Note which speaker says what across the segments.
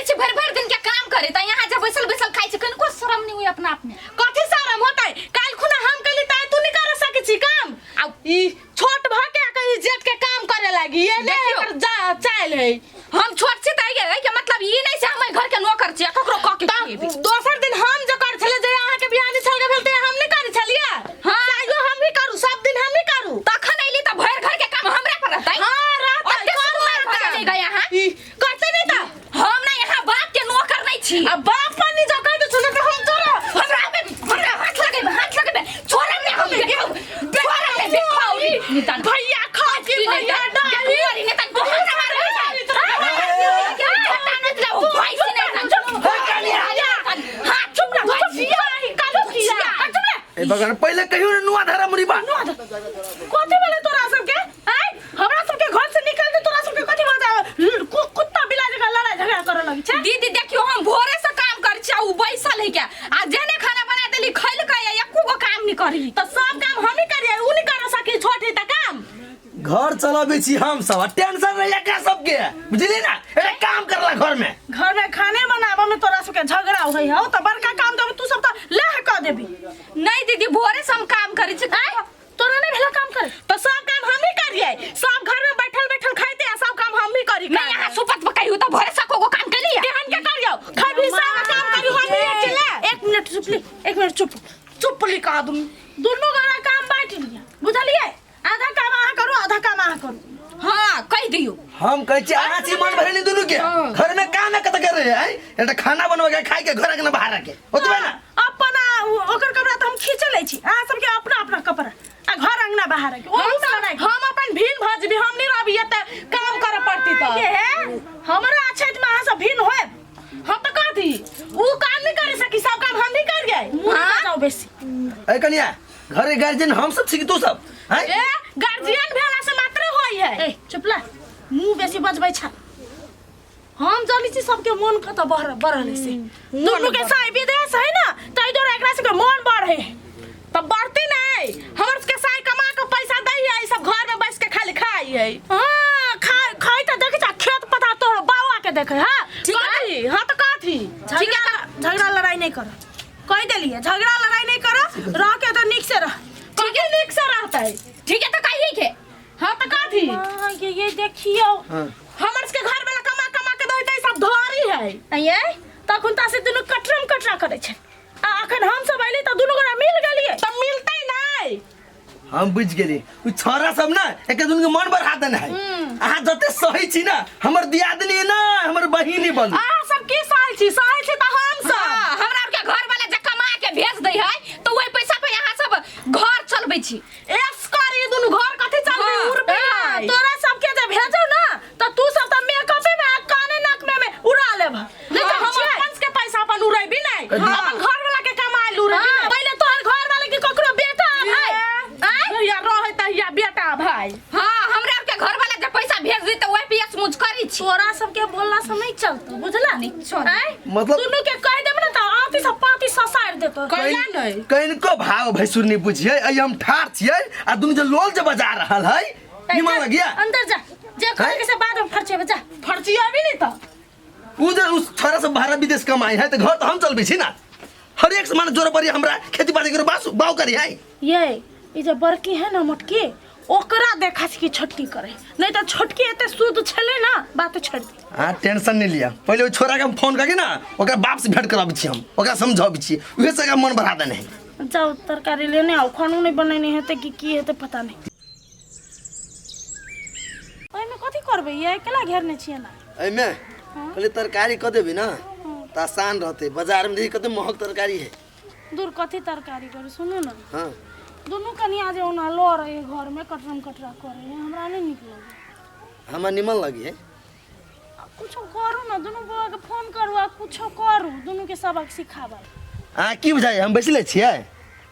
Speaker 1: छी भरि भरि दिन के काम करे त यहाँ जे बैसल बैसल खाइ छी, कनिको शरम नहीं हुई अपना आप में?
Speaker 2: कथी शरम होतै? काल्हि खुना हम कैली त तू नहीं कर सकै छी काम।
Speaker 1: आ
Speaker 2: ई छोट भ के कहीं जेठ के काम करे लागी ये ने।
Speaker 1: देखियौ।
Speaker 2: एकर चाइल है।
Speaker 1: हम छोट छी त एहि के मतलब ई नहीं से हम एहि घर के नौकर छी आ ककरो कह के
Speaker 2: त
Speaker 1: खिएबै।
Speaker 2: दोसर दिन हम जे कर छलियै, जे अहाँ के बियाह नहीं छल के भेल, ते हम नहीं करै छलियै?
Speaker 1: हाँ।
Speaker 2: आइयो हम ही करू, सब दिन हम ही करू।
Speaker 1: तखन अइली त भरि घर के काम हमरा पर रहतै।
Speaker 2: हाँ, रहतै,
Speaker 1: ओते
Speaker 2: करू
Speaker 1: सुकुमार भऽ
Speaker 2: काम।
Speaker 1: गेलै गए अहाँ।
Speaker 2: ई करतै नहीं त
Speaker 1: हम ना यहाँ बाप के नौकर नहीं छी।
Speaker 2: आ बाप पर नहीं जो कह दे सुन त हम तोरा
Speaker 1: हमरा पे हमरा हाथ लगेबे, हाथ लगेबे, छोड़ब ने हम, देखो छोड़ब ने, देखो नितन
Speaker 2: भैया खा के भैया डाली
Speaker 1: देखो नितन तो हमरा मारबे।
Speaker 3: ए भगवान, पहिले कहियो ने नुआ धारा मुरी बा।
Speaker 2: कथी भेलै तोरा सबके? आँय, हमरा सबके घर से निकल दे। तोरा सबके कथी भऽ जाय? कुत्ता बिलाइ जकाँ लड़ाई झगड़ा करऽ लगै छै।
Speaker 1: दीदी, देखियो, हम भोरे से काम करै छी आ उ बैसल है के आ जेने खाना बना देली खैलकै आ एको गो काम नहीं करी।
Speaker 2: तऽ सब काम हमही करियै, उ नहि कर सकी छोट है तऽ काम।
Speaker 3: घर चलाबै छी हम सब आ टेंशन रही एकरा सबके, बुझली ना? एकरा काम करला घर में।
Speaker 2: घर में खाने बनाबऽ में तोरा सबके झगड़ा होइ हौ तऽ बड़का काम देबै तू सब तऽ लह कऽ देबी।
Speaker 1: नहीं दीदी, भोरे से हम काम करै छी।
Speaker 2: आँय, तोरा नहीं भेला काम करे? तऽ सब काम हमही करियै। सब घर में बैठल बैठल खाइते आ सब काम हमही करी।
Speaker 1: नहीं, यहाँ सुपत पकाई त भोरे से एको गो काम केली।
Speaker 2: केहन के करियौ? खैबी सब काम करी हमही अकेले। एक मिनट चुप ली, एक मिनट चुप चुप ली। का आदमी दुनू गोरा काम बाँटि लिअ, बुझलियै? आधा काम अहाँ करू, आधा काम अहाँ करू।
Speaker 1: हाँ, कहि दियौ।
Speaker 3: हम कहै छी अहाँ छी मन भरेली दुनू के घर में काम है कत कर रहे हैं? एकटा खाना बनवा के खाइ के घर के बाहर के ओतबे ना।
Speaker 2: अपना ओकर कपड़ा तऽ हम खींच लै छी, अहाँ सबके अपना अपना कपड़ा आ घर अंगना बाहर के ओहू में लड़ाई। हम अपन भिन भऽ जेबी, हम नहीं रहबी एतऽ, काम करऽ पड़ती तऽ। ये हमरा अछैत में अहाँ सब भिन होएब? हम तऽ कह दी उ काम नहीं करे सकी, सब काम हम ही करियै। मुँह
Speaker 1: हाँ?
Speaker 2: जाओ बेसी।
Speaker 3: ए कनिया, घर के गार्जियन हम सब छी कि तू सब हैं?
Speaker 2: ए, गार्जियन भेला से मात्र होई है। ए चुप ला, मुंह बेसी बजबै छ। हम जानी छी सबके मन कत बढ़ बढ़ल है से। दुनू के साई विदेश है ना, तै दुआरे एकरा सबके मन बढ़े है। त बढ़ती नहीं, हमर सबके साई कमा के पैसा दै है, सब घर में बैस के खाली खाई है। हां, खाई खाई त देखै छ, खेत पथा तोहर बाबा के देखे। हां।
Speaker 1: ठीक है।
Speaker 2: कथी? हां त कथी?
Speaker 1: ठीक है।
Speaker 2: झगड़ा लड़ाई नहीं कर, कह देलिए, झगड़ा लड़ाई नहीं करो, रह के तो निक से रह। ठीक है, निक से रहते।
Speaker 1: ठीक है, तो कहिए के।
Speaker 2: हाँ तो कथी? हाँ, ये देखियो।
Speaker 3: हाँ।
Speaker 2: हमर सबके घर वाला कमा कमा के दैते सब धरी है। ये तखन ता से दुनू कटरम कटरा करै छै आ अखन हम सब अइली तऽ दुनू गोरा मिल गेलिए तऽ मिलतै नहीं।
Speaker 3: हम बुझ गेली, उ छोरा सब ना एक दुनू के मन बढ़ा देने है। अहाँ जते सही छी ना, हमर दियादनी ना हमर बहिनी बनू।
Speaker 2: अहाँ सब की सहै छी? सहै छी तऽ हम सब।
Speaker 1: हाँ, हमरा आर के घर वाला जे कमा के भेज दै है तो वही पैसा पे यहाँ सब घर चलबै छी।
Speaker 2: एस करी दुनू घर कथी चलबै?
Speaker 1: हाँ।
Speaker 2: उड़बै है। तोरा सबके जे भेजौ ना तऽ तू सब तऽ मेकअपे में आ काने नाक में में उड़ा लेब। नहीं तऽ हम अपन के पैसा अपन उड़ेबी नहीं।
Speaker 3: हाँ।
Speaker 2: अपन घर वाला के कमाई उड़ेबी नहीं। पहिले तोहर घर वाला के ककरो बेटा भाई आय या रहे तहिया बेटा भाई।
Speaker 1: हाँ, हमरा आर के घर वाला जे पैसा भेज दी तो वही पे मुझ करी छी।
Speaker 2: तोरा सबके बोलला से नहीं चलतो, बुझला?
Speaker 1: नहीं चलत।
Speaker 2: आय
Speaker 3: मतलब-
Speaker 2: दुनू के कह देब ना तऽ आती से पाती ससार देतो। कैला नहीं।
Speaker 3: कनिको भाव भैसुर नहीं बुझिए। अइ हम ठार छियै आ दुनू जे लोल जे बजा रहल है, निमन लगिया।
Speaker 2: अंदर जा, जे करे के से बाद में फरचेबे, जा। फरचियाबी नहीं तऽ।
Speaker 3: उ जे उस छोरा सब बाहर विदेश कमाई है तऽ घर तऽ हम चलबै छी ना। हर एक सामान जोड़ पड़ी हमरा खेती बाड़ी करू बासु बाउ करी है।
Speaker 2: ये ई जे बड़की है ना मोटकी, ओकरा देखा छी कि छोटकी करे नहीं तऽ छोटकी एते शुद्ध छले ना, बात छोड़ दी।
Speaker 3: हाँ, टेंशन नहीं लिया। पहले वो छोरा के हम फोन करके ना ओकरा बाप से भेंट कराबै छी, हम ओकरा समझाबै छी, उहे से ओकरा मन बढ़ा देने है।
Speaker 2: जाओ तरकारी लेने आओ, खानो नहीं बनेने हेतै कि की हेतै पता नहीं। ओहिमे कथी करबै? ये अकेला घेरने छियै ना।
Speaker 3: एहिमे कहलियै तरकारी कऽ देबै ना तऽ आसान रहतै। बाजार में देखी कते महग तरकारी है।
Speaker 2: दूर, कथी तरकारी करू? सुनू ना।
Speaker 3: हाँ।
Speaker 2: दुनू कनिया जे ओना लड़ रहे घर में, कटरम कटरा करे है, हमरा नहीं नीक लगे।
Speaker 3: हमरा निमन लगी है।
Speaker 2: कुछो करू ना, दुनू बौआ के फोन करू आ कुछो करू, दुनू के सबक सिखाबल।
Speaker 3: अहाँ की बुझाइ हम बैसले छियै?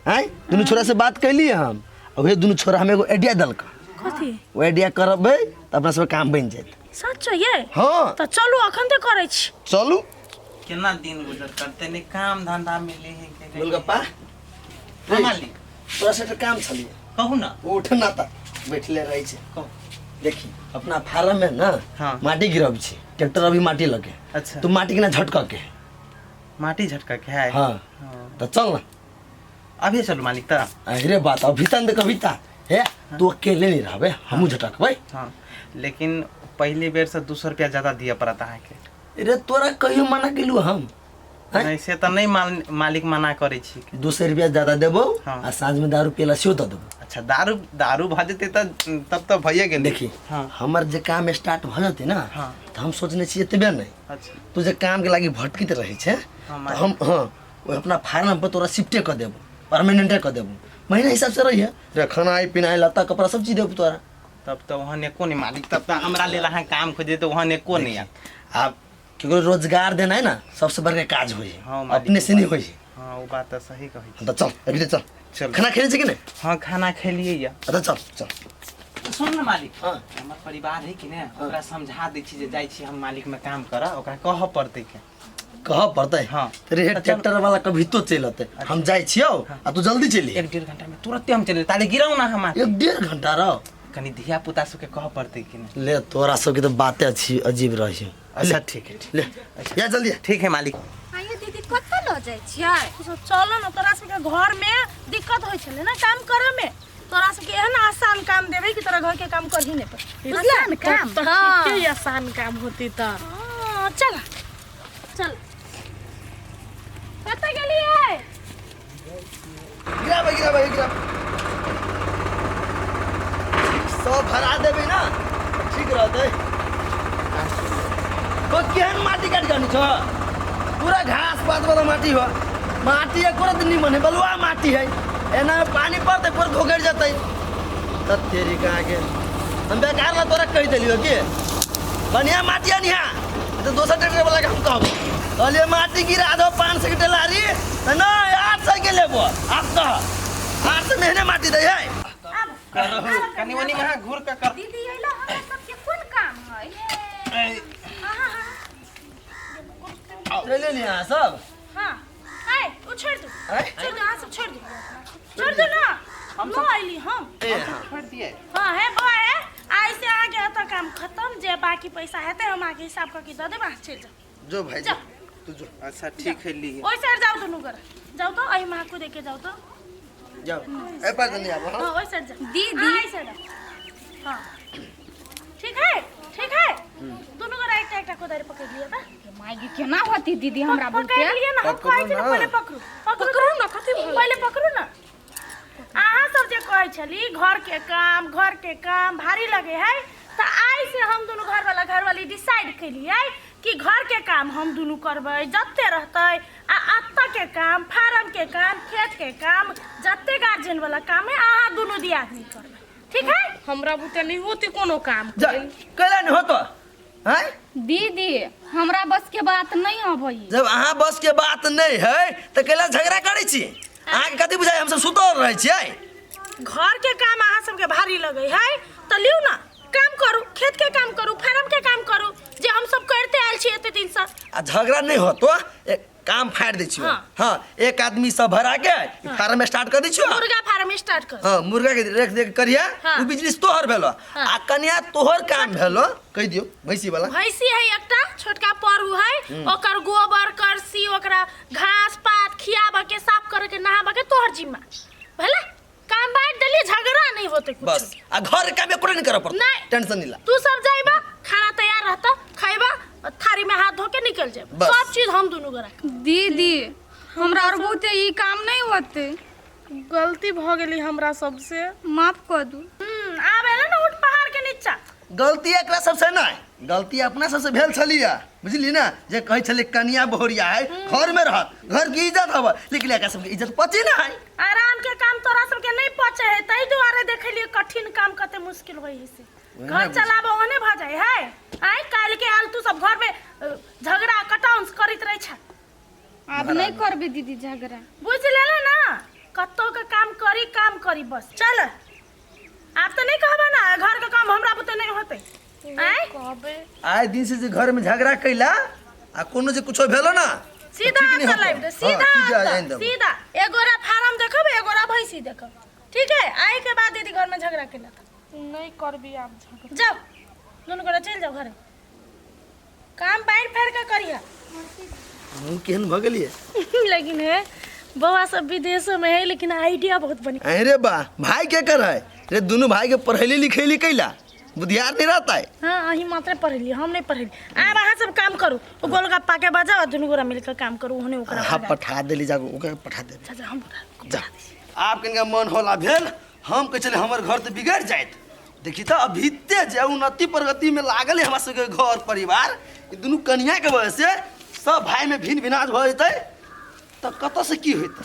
Speaker 3: आँय, दुनू छोरा से बात कैलियै हम आ उहे दुनू छोरा हम एगो आइडिया देलक।
Speaker 2: कथी?
Speaker 3: ओ आइडिया करबै तऽ अपना सबके काम बनि जायत।
Speaker 2: सच ये?
Speaker 3: हाँ।
Speaker 2: तऽ चलू, अखन तऽ करै छी।
Speaker 3: चलू।
Speaker 4: केना दिन गुजर करते ने, काम धंधा मिले है के?
Speaker 3: गोलगप्पा।
Speaker 4: हाँ मालिक।
Speaker 3: तोरा से एकटा काम छलियै।
Speaker 4: कहू ना।
Speaker 3: उठ ना तऽ बैठले रहै छै।
Speaker 4: कहू।
Speaker 3: देखी, अपना फार्म में ना
Speaker 4: हाँ।
Speaker 3: माटी गिरब छी ट्रैक्टर अभी माटी लगे।
Speaker 4: अच्छा।
Speaker 3: तू माटी के ना झटक के।
Speaker 4: माटी झटका के है।
Speaker 3: हाँ।
Speaker 4: हाँ।
Speaker 3: तो चल ना।
Speaker 4: अभी चलू मालिक त।
Speaker 3: अरे बात अभी तन कविता हे, तू अकेले नहीं रहबे, हमहू झटकबै।
Speaker 4: हाँ, लेकिन पहली बेर से 200 रुपया ज्यादा दिए पड़त अहाँके।
Speaker 3: अरे तोरा कहियो मना केलू हम? हैं?
Speaker 4: नहीं से तऽ नहीं मालिक मना करै छी।
Speaker 3: 200 रुपया ज्यादा देबो।
Speaker 4: हाँ।
Speaker 3: आ साँझ में दारू पियला सेहो दऽ देबो।
Speaker 4: अच्छा, दारू दारू भऽ जेतै तऽ तब तऽ भइए गेलै।
Speaker 3: देखी।
Speaker 4: हाँ।
Speaker 3: हमर जे काम स्टार्ट भऽ जेतै ना।
Speaker 4: हाँ।
Speaker 3: तऽ हम सोचने छियै एतबे नहि।
Speaker 4: अच्छा।
Speaker 3: तू जे काम के लागी भटकित रहै छै।
Speaker 4: हाँ,
Speaker 3: तऽ हम हाँ ओहि अपना फार्म पर तोरा शिफ्टे कऽ देबो, परमानेंटे कऽ देबो, महीना हिसाब से रहिए रे, खाना पिनाइ लत्ता कपड़ा सब चीज देबो तोरा।
Speaker 4: तब तऽ वहाँ एको नहि मालिक, तब तऽ हमरा लेल अहाँ काम खोजै तऽ वहाँ एको नहि आयत।
Speaker 3: आब केकरो रोजगार देनाइ ना सबसे बड़का काज होइ है।
Speaker 4: हाँ, मालिक,
Speaker 3: अपने से नहीं होइ है।
Speaker 4: हाँ, वो बात तऽ सही कहै छी।
Speaker 3: तऽ चल अभी चल।
Speaker 4: चल।
Speaker 3: खाना खेने छी कि नहि?
Speaker 4: हाँ, खाना खेलियै या।
Speaker 3: अच्छा चल चल।
Speaker 4: सुन ने मालिक।
Speaker 3: हाँ।
Speaker 4: हमर परिवार है कि ने, ओकरा समझा दै छी जे जाइ छी हम मालिक में काम करऽ, ओकरा कहऽ पड़तै के।
Speaker 3: कहऽ पड़तै।
Speaker 4: हाँ।
Speaker 3: रे
Speaker 4: तऽ चल।
Speaker 3: ट्रैक्टर वाला कभी तो चलि अतै, हम जाइ छियौ आ तू जल्दी चलि।
Speaker 4: 1-1.5 घंटा में तुरते हम चलि ताले गिराउ ना हम।
Speaker 3: 1-1.5 घंटा रहो।
Speaker 4: कनी धिया पुता सबके कहऽ पड़तै कि ने।
Speaker 3: ले तोरा सबके तऽ बाते अच्छी अजीब रहै छै।
Speaker 4: अच्छा ठीक है, ठीक।
Speaker 3: ले या जल्दी।
Speaker 4: ठीक है मालिक।
Speaker 1: आइयो दीदी कतऽ लऽ जाइ छियै?
Speaker 2: तू सब चलो ने, तोरा सबके घर में दिक्कत होइ छलै ने काम करे में, तोरा सबके एहन आसान काम देबै कि तोरा घर के काम करही नहि पड़तै। बुझले?
Speaker 1: आसान काम?
Speaker 2: तऽ
Speaker 1: हाँ।
Speaker 2: ठीके, आसान काम होती तऽ। हाँ, चल चल। कतऽ गेलियै?
Speaker 3: गिराबै गिराबै गिराबै, सब भरा देबै ना ठीक रहतै। तो केहन माटी काटि के छ, पूरा घास पात वाला माटी हो, माटी एको रत्ती निमन है, बलुआ माटी है, एना में पानी पड़तै पूरा धोकड़ जेतै। तब तेरी कहाँ के हम बेकार ला तोरा कहि देलियो कि बढ़िया माटी अनिहा, तो दोसर ट्रैक्टर वाला के हम कहब, कहलिए माटी गिरा दो 500 के टेलारी, तऽ नहि 800 के लेबो। आब कह 800 में एहने माटी दै है।
Speaker 4: कनी मनी वहाँ घूर के कर।
Speaker 1: दीदी अइला हमरा सबके कोन काम है?
Speaker 3: चलि एलियै अहाँ सब?
Speaker 2: हाँ, आय ओ छोड़ दू।
Speaker 3: आँय?
Speaker 2: छोड़ दू, अहाँ सब छोड़ दू, छोड़ दू ना, हम आइली हम।
Speaker 3: ए हाँ।
Speaker 4: छोड़ दिए।
Speaker 2: हाँ है बौआ है, आइ से अहाँके एतऽ काम खत्म, जे बाकी पैसा हेतै हम अहाँके हिसाब कऽ के दऽ देब, अहाँ चलि जाउ।
Speaker 3: जो भाई
Speaker 2: जा।
Speaker 3: तू जो।
Speaker 4: अच्छा ठीक है ली।
Speaker 2: ओहि साइड जाउ, दुनू गोरा जाउ तऽ, एहि महा कूदे के जाउ तऽ।
Speaker 3: जाओ ए पर जल्दी आबो।
Speaker 2: हाँ, ओहि साइड जाउ।
Speaker 1: दीदी।
Speaker 2: अहाँ एहि साइड आउ। हाँ ठीक है, ठीक है, दुनू गोरा एकटा एकटा कोदारि पकड़ि लिअ तऽ।
Speaker 1: माय केना होती दीदी हमरा
Speaker 2: पकड़ि
Speaker 1: बुते?
Speaker 2: लिअ ना, हम कहै छी ने पहिले पकड़ू, पकड़ू
Speaker 1: ना, कथी भऽ
Speaker 2: पहिले पकड़ू ना। अहाँ सब जे कहै छली घर के काम, घर के काम भारी लगे है, तऽ आइ से हम दुनू घर वाला घर वाली डिसाइड केलियै कि घर के काम हम दुनू करबै जते रहतै, आ अतऽ के काम, फार्म के काम, खेत के काम, जते गार्जियन वाला काम है अहाँ दुनू दियादनी करबै, ठीक है?
Speaker 5: हमरा बुते नहीं होती कोनो काम।
Speaker 3: जा कैला नहीं होतो हैं?
Speaker 1: दीदी हमरा बस के बात नहीं अबै।
Speaker 3: जब अहाँ बस के बात नहीं है तऽ कैला झगड़ा करै छी? अहाँके कथी बुझाइ हमसब सुतल रहै छियै?
Speaker 2: घर के काम अहाँ सबके भारी लगे है तऽ लिउ ना काम करू, खेत के काम करू, फार्म के काम करू, जे हम सब करते आयल छी एते दिन से।
Speaker 3: आ झगड़ा नहीं होतो, एक काम फाड़ि दै छियौ।
Speaker 2: हाँ।
Speaker 3: हाँ, एक आदमी सब भरा के फार्म स्टार्ट कर दै छियौ।
Speaker 2: मुर्गा फार्म स्टार्ट कर।
Speaker 3: हाँ, मुर्गा के रेख देख करिया।
Speaker 2: हाँ।
Speaker 3: उ बिजनेस तोहर भेलो।
Speaker 2: हाँ।
Speaker 3: आ कन्या तोहर काम भेलो, कहि दियौ भैंसी वाला।
Speaker 2: भैंसी है एकटा छोटका परू है, ओकर गोबर करसी, ओकरा घास पात खियाबऽ के, साफ करे के, नहाबऽ के तोहर जिम्मा भेलै। काम बांटि देलियै, झगड़ा नहीं होतै कुछ।
Speaker 3: बस आ घर के काम एको नहीं करऽ पड़तौ।
Speaker 2: नहीं।
Speaker 3: टेंशन नहीं ला।
Speaker 2: तू सब जाइबा, खाना तैयार रहता, खैबा, और थारी में हाथ धो के निकल जाइबा।
Speaker 3: बस।
Speaker 2: सब चीज हम दुनू गोरा।
Speaker 1: दीदी हमरा और बहुते ई काम नहीं होते।
Speaker 5: गलती भऽ गेली हमरा सबसे,
Speaker 1: माफ कऽ दू।
Speaker 2: आब एलै ने ऊँट पहाड़ के नीचा।
Speaker 3: गलती एकरा सबसे नहीं, गलती अपना सबसे भेल छलिया, बुझली ना, जे कहै छलै कनिया बहुरिया है घर में रहत, घर के इज्जत हब, लेकिन एकरा सबके इज्जत पचे ना है।
Speaker 2: आराम के काम तोरा सबके नहीं पचे है, ताहि दुआरे देखलिए कठिन काम कते मुश्किल होई है से। घर चलाबो ओने भऽ जाइ है। आइ काल्हि के हाल तू सब घर में झगड़ा कटाउंस करैत रहै छ।
Speaker 1: आब नहीं करबे दीदी झगड़ा।
Speaker 2: बुझ लेले ना, कतौ के काम करी, काम करी बस। चल आब तऽ नहीं कहबा ना घर के काम हमरा बुते नहीं होतै। आँय?
Speaker 5: कहबे।
Speaker 3: आए दिन से जे घर में झगड़ा कैला आ कोनो जे कुछो भेलो ना,
Speaker 2: सीधा
Speaker 3: ठीक नहीं
Speaker 2: अंतर
Speaker 3: होतो।
Speaker 2: लाबि दे,
Speaker 3: हाँ,
Speaker 2: सीधा
Speaker 3: सीधा
Speaker 2: अंतर,
Speaker 3: आनि देबो।
Speaker 2: सीधा एगोरा फार्म देखब, एगोरा भैंसी देखब, ठीक है? आए के बाद दीदी घर में झगड़ा केलक
Speaker 5: नहीं करबी आब झगड़ा।
Speaker 2: जाओ। दुनू गोरा चलि जाओ घरे काम बाहर फेर के करिहा
Speaker 3: मुँह केहन भऽ गेलियै
Speaker 2: लेकिन है बौआ सब विदेश में है लेकिन आइडिया बहुत बढ़िया
Speaker 3: अरे बा भाई के कर है रे दोनों भाई के पढ़ैली लिखैली कैला बुधियार नहीं रहता है
Speaker 2: हाँ अहीं मात्र पढ़ेली हम नहीं पढ़ेली आब अहाँ सब काम करू ओ गोलगप्पा के बजाओ आ दुनू गोरा मिलकर काम करू ओहने ओकरा
Speaker 3: हाँ
Speaker 2: भगा।
Speaker 3: पठा देली जागो ओकरा पठा देबे
Speaker 2: अच्छा, अच्छा, हम पठा
Speaker 3: जा आप कनिका मन होला भेल हम कहै छलै हमर घर तऽ बिगड़ि जायत देखी तऽ अभीते जे उन्नति प्रगति में लागल है हमरा सबके घर परिवार ई दुनू कनिया के वजह से सब भाई में भिन्न भिनाज भऽ जेतै तऽ कतऽ से की होइतै।